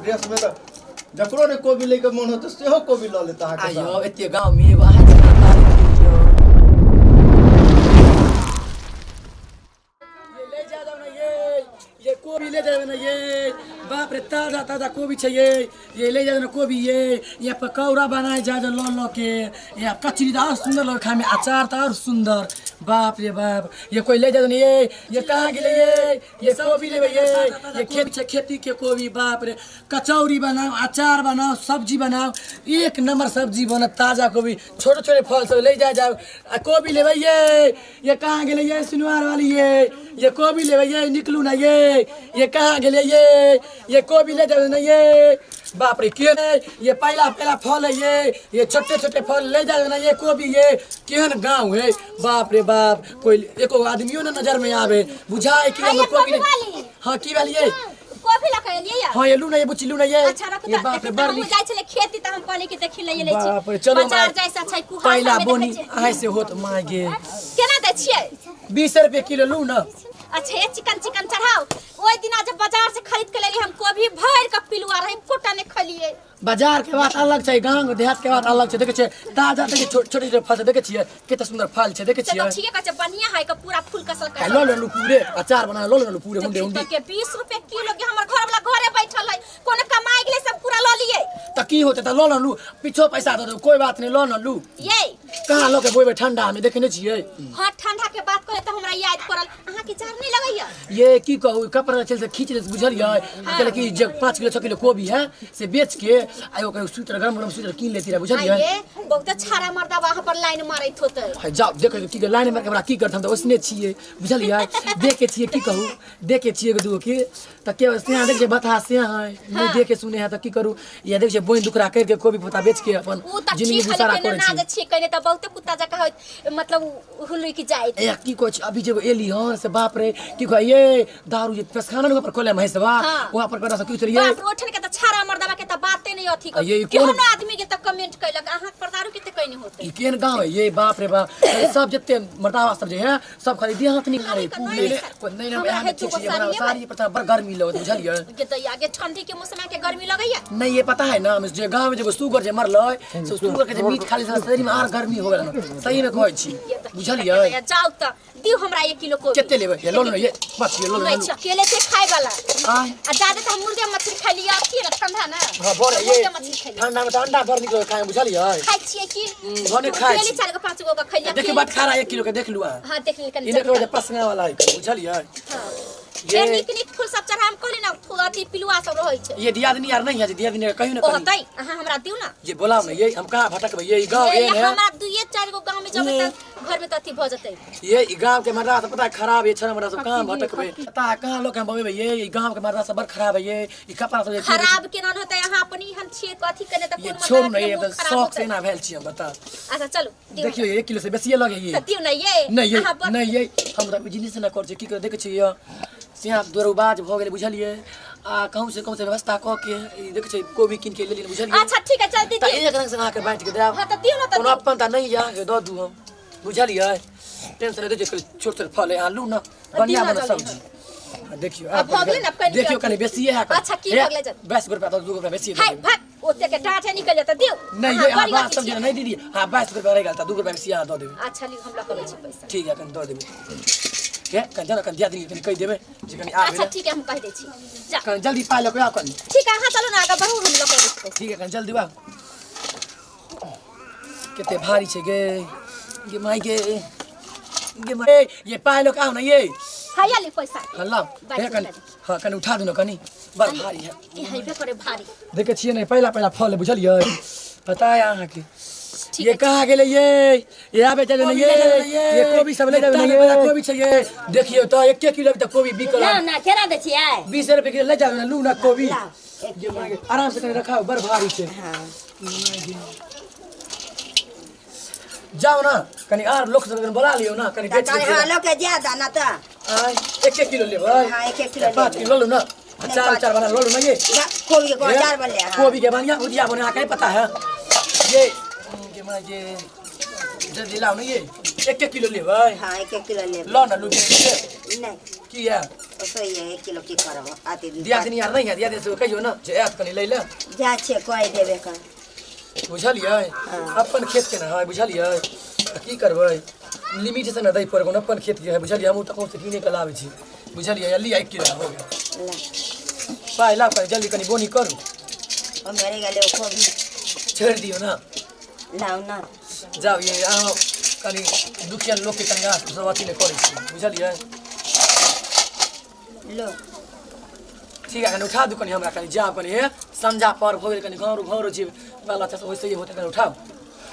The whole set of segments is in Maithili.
ड्रेस में तऽ जकरो ने कोबी लैके मोन होतै सेहो कोबी लऽ लेत अहाँके आइयो एते गाँव में एगो अहाँ जेना तारीफ केलियौ। ये ले जा जाओ ना ये कोबी ले जाओ ना ये, बाप रे ताजा ताजा कोबी छै ये ले जाओ ना कोबी ये पकौड़ा बनाए जा जो लो लो के, ये कचरी तो और सुंदर लगे खाए में, अचार तो और सुंदर, बाप रे बाप। ये कोई ले जाओ ना ये कहाँ गेलै ये कोबी लेबै ये खेत छै खेती के कोबी, बाप रे कचौड़ी बनाओ, अचार बनाओ, सब्जी बनाओ, एक नंबर सब्जी बनत, ताजा कोबी, छोटे छोटे फल सब ले जा जाओ। आ कोबी लेबै ये कहाँ गेलै ये सुनवार वाली ये कोबी लेबै ये, निकलू ना ये कहाँ गेलै ये कोबी ले जाओ ना ये, बाप रे के ये पहला पहला फल है ये छोटे छोटे फल ले जाओ ना ये कोबी, ये केहन गाँव है बाप रे बाप, कोई एको आदमियों ना नजर में आवे, बुझाए कि हमर कोबी वाली। हाँ की वाली ये कॉफी लऽ के एलियै या? हाँ ये लू ना ये बुच्ची लू ना ये। अच्छा रखू ये तऽ बाप रे देखी तऽ बड़ हमहूँ नीक। जाइ छलै खेती तऽ हम कहलियै कि देखी लैये लै छी। बाप रे चलो बाजार माय। जाइ से अच्छा कुहासा पहला में बोनी देखै छियै। आय से होत माय गे। केना दै छियै? 20 रुपये किलो लू ना। अच्छा ये चिकन चिकन चढ़ाओ। ओहि दिना जब बाजार से खरीद के लेली हम कोबी भरि के पिलुआ रहै, एकोटा नहि खलियै। बाजार के बात अलग छै, गांव देहात के बात अलग छै। देखै छियै ताजा, देखै छोट छोट छोट फल छै, देखै छियै कते सुंदर फल छै, देखै से छियै। तऽ ठीके कहै छै, बढ़िया है के पूरा फूल कसल आ लऽ लेलु पूरे अचार बना लऽ लेलु पूरे हुंडे हुंडी के 20 रुपए किलो के। हमर घर वाला घरे बैठल है, कोनो कमाई गेलै सब पूरा लऽ लिए। तऽ की होतै, तऽ लऽ लेलु, पीछो पैसा दऽ देबै, कोई बात नहीं, लऽ लेलु। ये कहाँ लऽ के बोएबै ठंडा में, देखै नहि छियै। हाँ ठंडा के बात करे तऽ हमरा याद पड़ल, अहाँ के जाड़ नहीं लगैया? ये की कहू, कपड़ा चल से खींच ले बुझलियै, आ कहले कि जे 5 किलो 6 किलो कोबी है से बेच के आ ओकर स्वेटर, गरम गरम स्वेटर कीन लेती रहे, बुझलियै। ये बहुत छाड़ा मर्दा वहाँ पर लाइन मारैत होतै। है जाओ देखो की लाइन मार के हमरा की करत, हम तऽ ओसने छियै बुझलियै, देखे छियै की कहू, देखे छियै एगो दूगो के तऽ के से देख छै बता से है नहीं देखे सुने है तऽ की करू। ये देख छै बोइन दुकरा करके कोबी पत्ता बेच के अपन उ तऽ जिंदगी ठीक है, गुजारा लेकिन करै ना छी। जे छी कने तऽ बहुते कुत्ता जकाँ होइत, मतलब हुलुकि जाइत। ए की कहै छी, अभी जे एगो एली हन से बाप रे की कहै ये दारू जे पेशखाना ने पर खोले महेशवा, हाँ। वहाँ पर करा से की ये बाप रे ओठन के तऽ छाड़ा मर्दावा के तऽ बाते नहीं अथी आ ये केहनो कोन- आदमी के तऽ कमेंट कैलक अहाँ पर दारू के तऽ कहीं होते। ई केहन गाँव है ये, बाप रे बाप, सब जते मर्दावा सब जे है सब खाली देह हाथ निकाले पूरे कोई नहीं हमरा ना हेतु ठीक छै, हमरा साड़िये साड़ी पर बड़ गर्मी लगत बुझलियै। के तऽ आगे ठंडी के मौसम के गर्मी लगैया नहीं ये पता है ना, जे गाँव में जे सुगर जे मरलै से सुगर के जे मीट खाली से शरीर में आर गर्मी हो गेल, सही में कहै छी बुझलियै। जाउ तऽ दियौ हमरा 1 किलो कोबी। कते लेबै? ये लो लो ये बस ये लो लो। नहीं छै अकेले छै खाय वाला। आय। आ जादे तऽ हम मुर्गे मछली खाइ लिअ, अथी ना ठंडा ना। हां बड़ ये मुर्गे मछली खाइ लिअ। ठंडा में तऽ अंडा बड़ नीक लगै खाय बुझलियै। खाइ छियै की? भने खाइ डेली छी। 4 गो 5 गो के खैलियै। देखियौ बात खा रहा 1 किलो के देख लू अहाँ। हां देख लिअ कनी। ई देखो जे पसना वाला है बुझलियै। हां। ये ये नीक नीक फूल सब चढ़ा हम कहली ना अथी पिलुआ सब रहै छै। ये दियादनी यार नहीं है जे दियादनी के कहियो ना ओ कनी। होतै अहाँ हमरा दियौ ना। जे बोलाउ ना ये हम कहाँ भटकबै, ये ई गाँव ये एहन है। हमरा दुइये 4 गो गाँव में जेबै तऽ घर में तऽ अथी भऽ जेतै। ये ई गाँव के मर्दा सब पता है खराब है, छना मर्दा सब कहाँ भटकबै, पता है कहाँ लोग हम बवेबै, ये ई गाँव के मर्दा सब बड़ खराब है, ये ई कपड़ा सब जे खराब केना न होतै, अहाँ अपनी हम छियै कथी केने तऽ ये कोन छोड़ू मर्दा ना के ये मुँह तऽ खराब शौक से होतै। ना भेल छी हम बता। अच्छा चलू दियौ। देखियौ 1 किलो से बेसिए लगे ये। तऽ दियौ ना ये। नहीं ये अहाँ बड़- नहीं ये हम तऽ बिजनेस ना कर छी की कर देखै छी ये सिया दरोबाज भऽ गेलै बुझलियै, आ कहूँ से कहूँ से व्यवस्था कऽ के ई देखै छी कोबी कीन के लेलियै बुझलियै। अच्छा ठीक है जल्दी तऽ दियौ। एक रंग से अहाँके बाँटि के देब। हाँ तऽ दियौ ना तऽ कोनो दियौ। अपन तऽ नहि यऽ अहाँके दऽ दू हम बुझलियै, टेंशन नहि दै छोट छोट फल है अहाँ लू ना बढ़िया दियौ ना बनत जल्दी। सब्जी। हाँ, देखियौ अब भऽ गेलै ने, कनि देखियौ कनि बेसिए है। अच्छा, की भऽ गेलै जल्दी? 22 रुपया दऽ 2 रुपया बेसिए हाय दऽ भाग ओते के डाँटे निकल जेतै दियौ। नहीं अहाँ ये अहाँ बड़ी बात अथी समझिए छियै। नहीं दीदी, हाँ 22 रुपया रहि गेल तऽ 2 रुपया बेसी अहाँ दऽ देबै। अच्छा लियौ हम लऽ कऽ अबै छी पैसा। ठीक है कनि दऽ देबै के कनि जाउ ने कनि दिया दीदी कनि कहि देबै जे कनि आबै अच्छा ने। ठीक है हम कहि दै छी जा। कनि जल्दी पाइ लऽ कऽ आउ कनि। ठीक है अहाँ चलू ने आगाँ बढ़ू हम लऽ कऽ अबै छी पैसा। ठीक है कनि जल्दी आउ। कते भारी छै गे गे माय गे गे माय ये पाइ लऽ कऽ आउ ने ये। हैया ले पैसा। हाँ लाउ। बाइस हे कनि रुपया। हाँ कनि उठा दिनौ कनि बड़ भारी है। ई हेबे करे भारी। देखै छियै ने पहिला पहिला फल है बुझलियै, पता है अहाँके। ठीक ये है। कहाँ गेलै ये ये आबे चले ने ये ये कोबी सब ले जाबे ने ये कोबी छै ये देखियौ तऽ 1 किलो तऽ कोबी बिकल ना ना केना दै छियै? 20 रुपए किलो ले जाबे ने लू ना कोबी। लाउ, एक ये माय गे, आराम से कनि रखाउ बड़ भारी छै। हाँ। जाओ ना कनि आर लोक सब कनि बोला लियौ ना कनि बेच तऽ के हाँ लोक के जाय दऽ ना तऽ। आय 1 किलो लेबै। हाँ, 1 किलो 5 लेबै। किलो लू ना अचार उचार बना लो ना ये। कोबी के अचार बनले हाँ। कोबी के बढ़िया भुजिया बने अहाँके पता है ये के माय ये जल्दी लाओ ना ये 1 किलो लेबै। हाँ 1 किलो लेबै। लो ना लू के नहीं। की है सही है 1 किलो की करब आते दिन दियादनी यार नहीं है दियादनी से कहियो ना जे आयत कनी लै ले जा छियै कहि देबे कर बुझलियै अपन खेत के ना है बुझलियै तऽ की करबै लिमिट से ना दै पड़े कोनो अपन खेत के है बुझलियै हमहूँ तऽ कहूँ से कीने के लाबै छी बुझलियै लिअ 1 किलो हो गेल ला पाइ लाउ कनी जल्दी कनी बोनी करू हम मरे गेलै कोबी छोड़ि दियौ ना लाउ ना जाउ ये अहाँ कनी दुखिया लोकके कनी अहाँ सब अथी नहि करै छी बुझलियै लो ठीक है कनी उठा दू कनी हमरा कनी जाउ कनी हे समझा पर भऽ गेल कनी घर घर छी बाल बच्चा सब वैसे ही होतै कनी उठाउ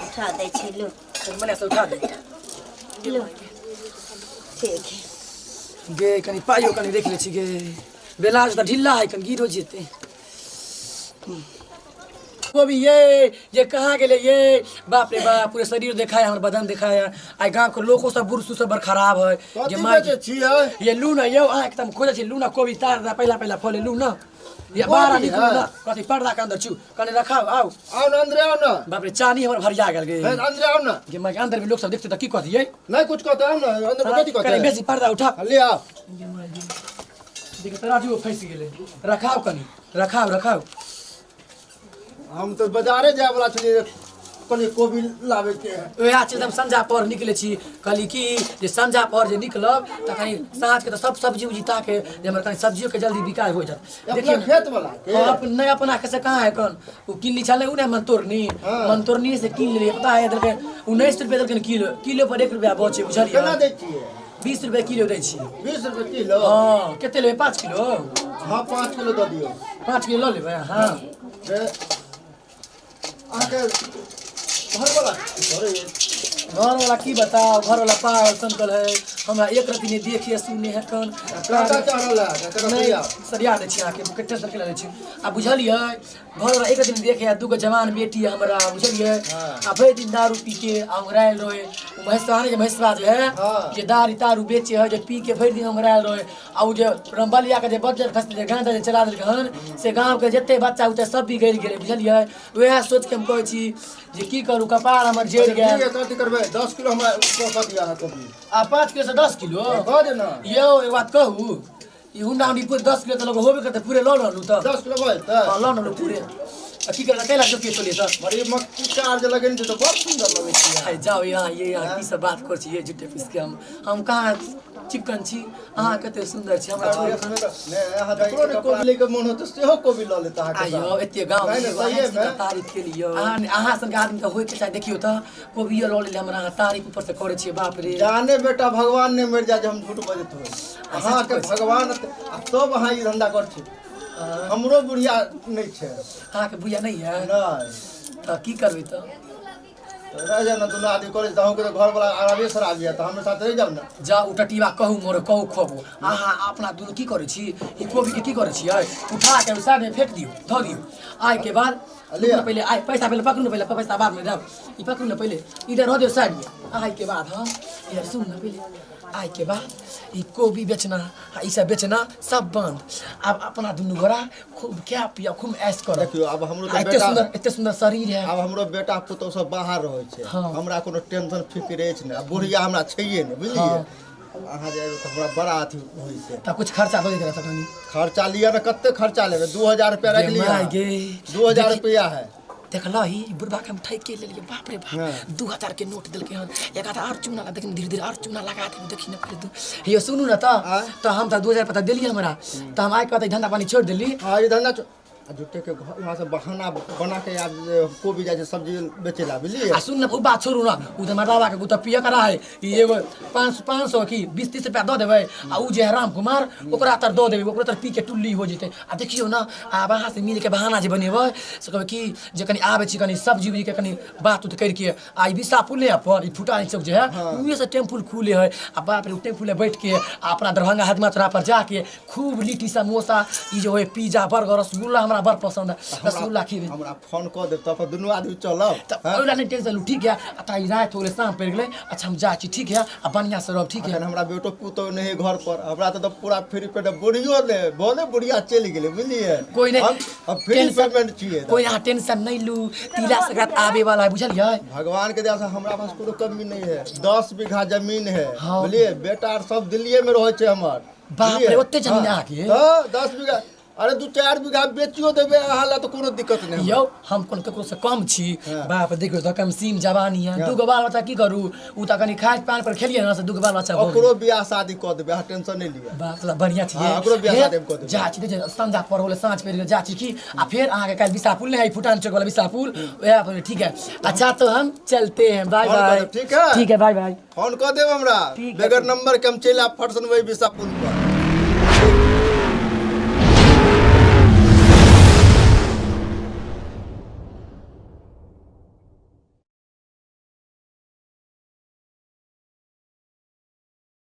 उठा दै छी लो कनी मने से उठा दू लो ठीक है गे कनी पाइयो कनी देख लै छी गे बेलाज तऽ ढिल्ला है कनी गिरो जेतै कोबी ये कहाँ गेलै ये बाप रे बाप पूरे शरीर देखाय हमर बदन देखाय आइ गाँव के लोको सब बुढ़ सब बड़ खराब है जे कथी माय बेचै छियै ये लू ना यौ अहाँ एकदम खोजै छी लू ना कोबी तार दा पहिला पहिला फले लू ना ये बाहर कोबी निकलू है? ना कथी पर्दा के अंदर छु कने रखाउ आउ आउ ने अंदरे आउ ने बाप रे चानी हमर भरिया गेल गे हे अंदरे आउ ने गे माय के अंदर में लोग सब देखते तऽ की कहतियै नहीं कुछ कहते आउ ने अंदर में कथी कने कहते बेसी पर्दा उठा ले आओ गे माय गे देखियौ तराजू फँसि गेलै रखाउ कनी रखाउ रखाउ हम तऽ बाजारे जाय वाला छलियै कनि कोबी लाबे के है वएह चीज हम संझा पहर निकलै छी कहली कि जे संझा पहर जे निकलब तऽ कनि साँझके तऽ सब सब्जी उब्जी ताके जे हमर कनि सब्जियोके जल्दी बिकाइ हो जायत अपना देखियौ ने। खेत वाला के हाँ, नहीं अपना कैसे कहाँ है कौन वो किनली छलै उ ने मनतोड़नी हाँ। मनतोड़नी से कीन लेलियै पता है देलकै 19 रुपये देलकै किलो किलो पर 1 रुपया बचे केना बुझलियै दै छियै 20 रुपये किलो दै छियै 20 रुपए किलो हँ कते लेबै 5 किलो हाँ 5 किलो दऽ दियौ 5 किलो लऽ लेबै हँ से अहाँके घरवला घरे घरवाला की बताओ घरवाला पागल सनकल है हमरा एक रत्ती नहि देखिए सुने है कन काटा चढ़ल है ककरो नहि भैया सरिया दै छी अहाँके कते सड़के दै छी आ बुझलियै घरवाला एक दिन देखे आ दूगो जवान बेटी है हमरा बुझलियै हाँ। आ भरि दिन दारू पी के आ उंगरायल रहे उ महेशवा ने जे महेशवा जे है हाँ। जे दारू तारू बेचे है जे पी के भरि दिन उंगरायल रहे आ उ जे रमबलिया के जे बज्जर खसलै जे गाँजा जे चला देलकै हन से गाँव के जते बच्चा उच्चा सब बिगड़ि गेलै बुझलियै उएह सोच के हम कहै छी जे की करू कपार हमर जरि ठीक गेल है कथी करबै 10 किलो हमरा कऽ कऽ दिअ अहाँ कोबी आ 5 किलो से 10 किलो कऽ दे ना यौ एक बात कहू ई हुंडा हुंडी पूरे 10 किलो तऽ लोग होबे करतै पूरे लऽ लू तऽ 10 किलो भऽ जेतै हाँ, लऽ लू पूरे आ की करबै कैला जोकिए चलिए तऽ बड़ी मक्का आर जे लगेने छै तऽ बड़ सुन्दर लगै छै अरे जाओ यहाँ ये यहाँ की सब बात करै छी ये झूठे फूस के हम कहाँ चिकन छी अहाँ कते सुन्दर छी हमरा छोड़ू। ककरो ने कोबी लैके मोन होतै सेहो कोबी लऽ लेत अहाँके आइयो एते गाँव नहि, नहि, सहिए मे। तारीफ केलियो अहाँ अहाँ सनके आदमी तऽ होइके चाही देखियौ तऽ कोबियो लऽ लेलियै हमरा अहाँ तारीफ ऊपर से करै छियै बाप रे जाने बेटा भगवान ने मरि जाए जे हम झूठ बजैत होइ अहाँके भगवान आ तब अहाँ ई धंधा कर छी हमरो बुढ़िया नहि छै अहाँके बुझा नहि यऽ नहि तऽ की करबै तऽ तऽ रहि जाउ ने दुनू आदमी करै छी तऽ अहूँके तऽ घरवला अरबे शराबी यऽ तऽ हमरे साथ रहि जाउ ने जा उ टटीबा कहू मोर कहू खबू अहाँ अपना दुनू की करै छी ई कोबीके की करै छियै उठा के साइड में फेंक दियौ धऽ दियौ आइ के बाद लिअ। रुकू ने पहिले आइ पैसा पहिले पकड़ू ने पहिले पैसा बाद में जाउ ई पकड़ू ने पहिले इधर रह दियौ साइड में आइ के बाद हम इधर सुन ने पहिले आइ के बाद ई कोबी बेचना आ ई सब बेचना सब बंद आब अपना दुनू गोरा खूब खा पिया खूब ऐश करब देखियौ आब हमरो आ तऽ एते बेटा सुन्दर एते सुन्दर शरीर है आब हमरो बेटा पुतहु सब बाहर रहै छै हाँ। हमरा कोनो टेंशन फिक्र अछि नहि आ बुढ़िया हमरा छैहे नहि बुझलियै अहाँ जे एबै तऽ हमरा बड़ा अथी होइ छै तऽ कुछ खर्चा दऽ दैत रहता कनी खर्चा लिअ ने कते खर्चा लेबै 2000 रुपया राखि गे लिअ माय गे। 2000 देखी- रुपया है देखलही ई बुढ़बा के हम ठकि के लेलियै बाप रे बाप हाँ। 2000 के नोट देलकै हन एक आधा आर चूना लगा देखिन धीरे धीरे आर चूना लगा देबै देखी ने पहिले तू हे सुनू ने तऽ आँय? तऽ हम तऽ 2000 पता देलियै हमरा तऽ हम आइ कहतै धंधा पानी छोड़ि देली हाँ ई धंधा आ झूठे के घर यहाँ से बहाना बना के आब जे कोबी जाइ छै सब्जी बेचै ला बुझलियै आ सुन न उ बात छोड़ू न उ तऽ मर्दाबा के उ तऽ पिए करा है ई एगो पाँच 500 की 20-30 रुपया दऽ देबै आ उ जे है राम कुमार ओकरा तर दऽ देबै ओकरो तर पी के टुल्ली हो जेतै आ देखियौ न आब अहाँ से मिल के बहाना जे बनेबै से कहबै कि जे कनि आबै छी कनि सब्जी उब्जी के कनि बात उत करिके आ ई विसा पुल नहि अपन ई फुटानी चौक जे है उहे से टेम्पुल खुले है आ बाप रे उ टेम्पुल में बैठ के आ अपना दरभंगा हजमा चौरा पर जाके खूब लिट्टी समोसा ई जे होय पिज्जा बर्गर रसगुल्ला हमरा बड़ पसंद है रसगुल्ला खेबै हमरा फोन कऽ देब तब दुनू आदमी चलब तऽ ओहि लए नहि टेंशन लू ठीक है आ ताई राति हो गेलै शाम पड़ि गेलै अच्छा हम जाइ छी ठीक है आ बढ़िआँ से रहब ठीक है अखन हमरा बेटो पुतोह नहि है घर पर हमरा तऽ पूरा फ्री पेमेंट बुढ़ियो नहि भले बुढ़िया चलि गेलै बुझलियै कोई नहीं हम फ्री टेंशन- पेमेंट छियै कोई अहाँ टेंशन नहीं लू तिला संक्रांत आवे वाला है बुझलियै भगवान के दया से हमरा पास कोनो कमी नहीं है 10 बीघा जमीन है हाँ। बुझलियै बेटा आर सब दिल्लीए में रहै छै हमर बाप रे, ओते जमीन अहाँके? तऽ 10 बीघा। अरे, 2-4 बीघा बेचियो देबै अहाँ ला तऽ कोनो दिक्कत नहि होत। यौ, हम कोन ककरो से कम छी? बाप, देखियौ तऽ कम सीम जवानी है। दूगो बाल बच्चा की करू? उ तऽ कनि खाय पान पर खेलियै ने से दूगो बाल बच्चा भऽ गेल। ओकरो बियाह शादी कऽ देबै, अहाँ टेंशन नहि लिअ। बाप, तऽ बढ़िया छी। हाँ, ओकरो बियाह शादी कऽ देबै। जा छी, देखियौ, संझा पर होले, साँझ पड़ि गेल, जा छी की। आ फेर अहाँके काल्हि विसापुल नहि है, फुटान चौक वाला विसापुल, वएह पर। ठीक है, अच्छा तो हम चलते हैं, बाय। फोन बाय। करब, ठीक है? ठीक है, बाय बाय। फोन कऽ देब हमरा। ठीक है, बगैर नंबर के हम चलि आयब फटसन वही विसापुल पर।